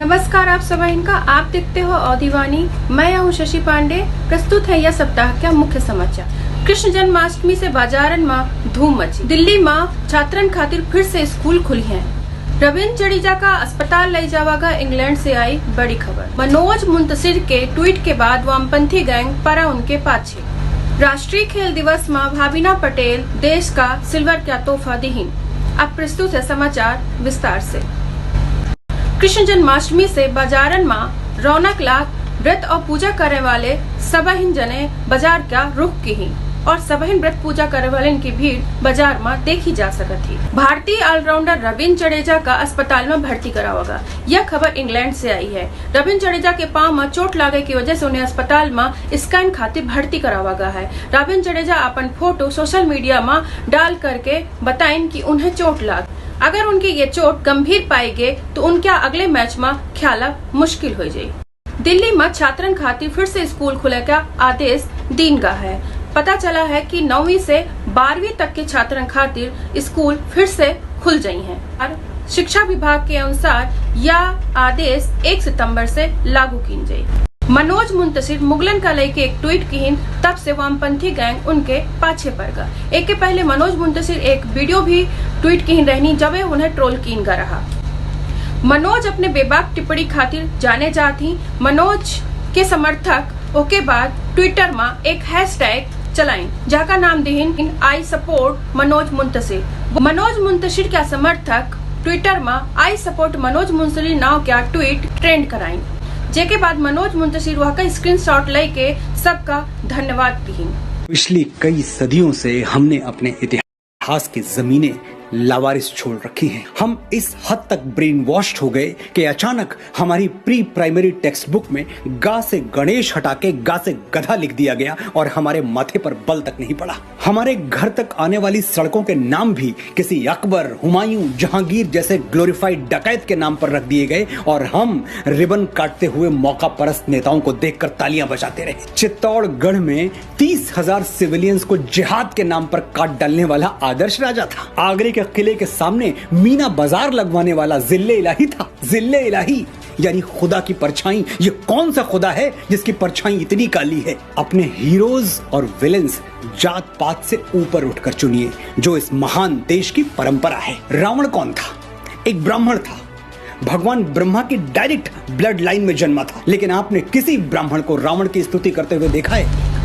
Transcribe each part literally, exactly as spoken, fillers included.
नमस्कार आप सबहिन का, आप देखते हो अवधीवाणी, मैं हूँ शशि पांडे। प्रस्तुत है यह सप्ताह का मुख्य समाचार। कृष्ण जन्माष्टमी से बाजारन मा धूम मची। दिल्ली मा छात्रन खातिर फिर से स्कूल खुली हैं। रविंद्र जडेजा का अस्पताल लई जावा गा इंग्लैंड से आई बड़ी खबर। मनोज मुंतशिर के ट्वीट के बाद वामपंथी गैंग परा उनके पाछे। राष्ट्रीय खेल दिवस मा भाविना पटेल देश का सिल्वर का तोहफा दिहिन। अब प्रस्तुत है समाचार विस्तार से। कृष्ण जन्माष्टमी से बाजारन मा रौनक लाग, व्रत और पूजा करे वाले सबहिन जने बाजार का रुख किहिन और सबहिन व्रत पूजा करे वालेन की भीड़ बाजार मा देखी जा सकत ही। भारतीय ऑलराउंडर रविंद्र जडेजा का अस्पताल मा भर्ती करावा गा। यह खबर इंग्लैंड से आई है। रविंद्र जडेजा के पाँव मा चोट लागे की वजह से उन्हें अस्पताल मा स्कैन खातिर भर्ती करावा गा है। रविंद्र जडेजा अपन फोटो सोशल मीडिया मा डाल करके बताइन कि उन्हें चोट लाग। अगर उनके ये चोट गंभीर पाई गे तो उनका अगले मैच मा खेला मुश्किल हो जाई। दिल्ली मा छात्रन खातिर फिर से स्कूल खुले का आदेश दीन गा है। पता चला है कि नौवीं से बारहवीं तक के छात्रन खातिर स्कूल फिर से खुल जाई हैं और शिक्षा विभाग के अनुसार यह आदेश एक सितंबर से लागू कीन जाई। मनोज मुंतशिर मुगलन का लइके एक ट्वीट किहिन, तब से वामपंथी गैंग उनके पाछे पड़ गा। एके पहले मनोज मुंतशिर एक वीडियो भी ट्वीट किहिन रहनी, जबे उन्हें ट्रोल कीन गा रहा। मनोज अपने बेबाक टिप्पणी खातिर जाने जात ही। मनोज के समर्थक ओके बाद ट्विटर मा एक हैशटैग चलाइन, जाका नाम दिहिन इन आई सपोर्ट मनोज मुंतशिर। मनोज मुंतशिर का समर्थक ट्विटर मा आई सपोर्ट मनोज मुंतशिर नाव का ट्वीट ट्रेंड कराइन, जेके बाद मनोज मुंतशिर वह का स्क्रीनशॉट लेके सबका धन्यवाद किहिन। पिछली कई सदियों से हमने अपने इतिहास की जमीनें लावारिस छोड़ रखी हैं। हम इस हद तक ब्रेन वॉश्ड हो गए कि अचानक हमारी प्री प्राइमरी टेक्स्ट बुक में गा से गणेश हटा के गा से गधा लिख दिया गया और हमारे माथे पर बल तक नहीं पड़ा। हमारे घर तक आने वाली सड़कों के नाम भी किसी अकबर, हुमायूं, जहांगीर जैसे ग्लोरीफाइड डकैत के नाम पर रख दिए गए और हम रिबन काटते हुए मौका परस्त नेताओं को देखकर तालियां बजाते रहे। चित्तौड़गढ़ में तीस हजार सिविलियंस को जिहाद के नाम पर काट डालने वाला आदर्श राजा था। आगरे के किले के सामने मीना बाजार लगवाने वाला जिल्ले इलाही था। जिल्ले इलाही यानी खुदा की परछाई। ये कौन सा खुदा है जिसकी परछाई इतनी काली है? अपने हीरोज और विलेन्स जात पात से ऊपर उठकर चुनिए, जो इस महान देश की परंपरा है। रावण कौन था? एक ब्राह्मण था। भगवान ब्रह्मा की डायरेक्ट ब्लड लाइन में जन्मा था, लेकिन आपने किसी ब्राह्मण को रावण की स्तुति करते हुए देखा है?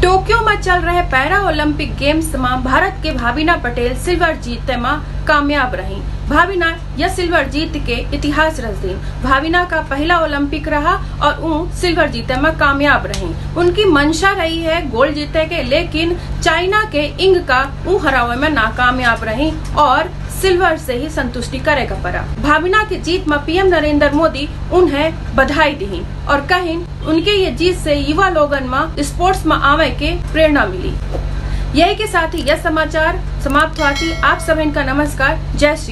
टोक्यो में चल रहे पैरा ओलंपिक गेम्स में भारत के भाविना पटेल सिल्वर जीते में कामयाब रही। भाविना यह सिल्वर जीत के इतिहास रच दीन। भाविना का पहला ओलंपिक रहा और ऊ सिल्वर जीते में कामयाब रही। उनकी मंशा रही है गोल्ड जीते के, लेकिन चाइना के इंग का ऊ हरावे में नाकामयाब रही और सिल्वर से ही संतुष्टि करे का पड़ा। भाविना के जीत में पीएम नरेंद्र मोदी उन्हें बधाई दिहिन और कहिन उनके ये जीत से युवा लोगन में स्पोर्ट्स में आवे के प्रेरणा मिली। यही के साथ ही यह समाचार समाप्त हुआ थी। आप सभी का नमस्कार। जय श्री